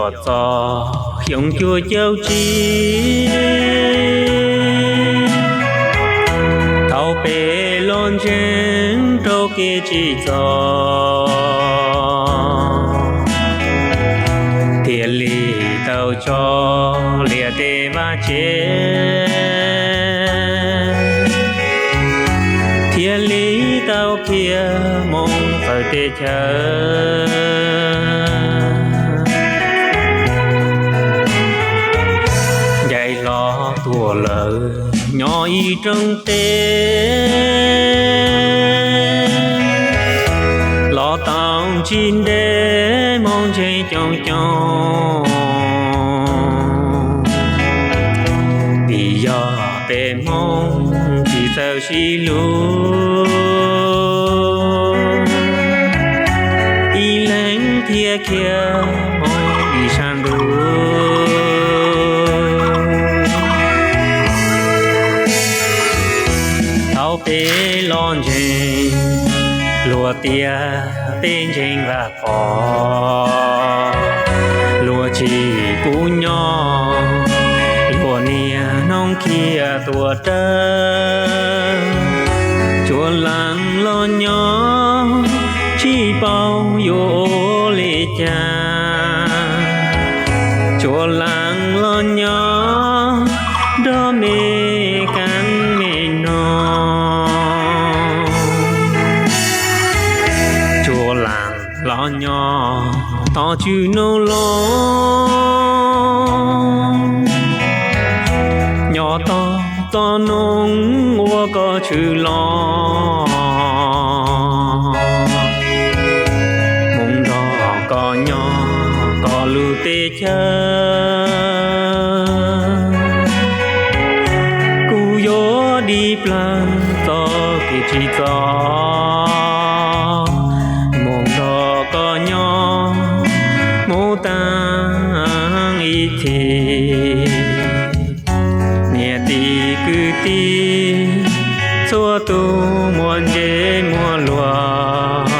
Txog xyoo cuaj caug tsib, thaum peb los ntseeg rau kev tsim txom, thiaj li tau tso liaj teb vaj tsev, thiaj li tau khiav mus txawv teb chaws. Ncaim hlo tuaj lawm nyob ib rooj teb, los tau tsis ntev hmoov ntseg coob coob, vim yog peb Hmoob tsis txawj sib hlub, ib leeg thiaj khiav mus ib sab ntuj. Thaum peb los ntseeg, luag tias peb ntseeg Vaj Pov, luag tsis pub nyob, luag niaj hnub khiav tuaj rawv. Tsuas lees los nyob, tsis paub yuav ua li cas, tsuas lees los nyob nrog me keeb me no. Tsuas lees los nyob tos tswv nug los, nyob tos txog noo ua koj tshwm los, mus nrog koj nyob koj lub teb chaws. Kuv yuav dim plawg txoj kev tsim txom, mus nrog koj nyob mus tag ib txhis. Niam txiv kwv tij, txhua tus muaj ntse muaj luag,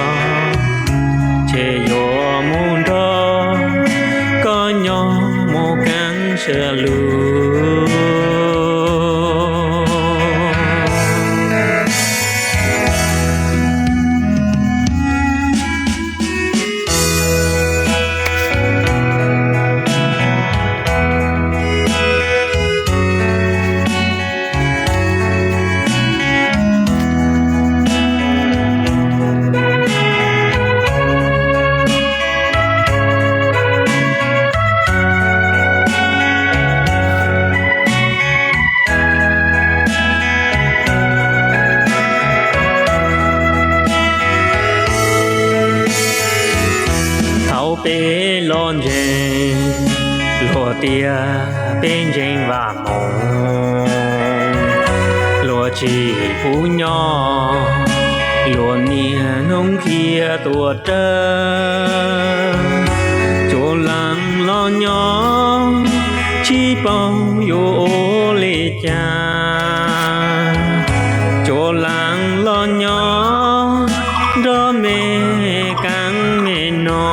ces yuav mus nrog koj nyob mus keeb sawv lug. Thaum peb los ntseeg, luag tias peb ntseeg Vaj Moos, luag tsis pub nyob, luag niaj hnub khiav tuaj rawv. Tsuas lees los nyob, tsis paub yuav ua li cas, tsuas lees los nyob nrog me keeb me no.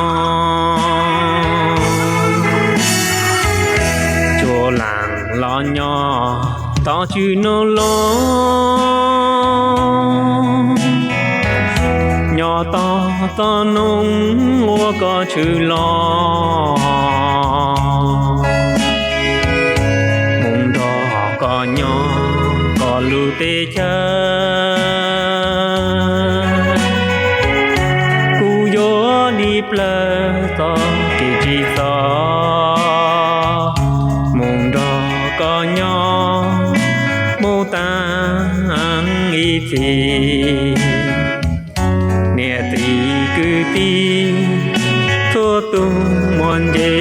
Tsuas lees los nyob tos tswv nug los, nyob tos txog noo ua koj tshwm los, mus nrog koj nyob koj lub teb chaws. Kuv yuav dim plawg txoj kev tsim txom, mus nrog koj nyob mus tag ib txhis. Niam txiv kwv tij, txhua tus muaj ntse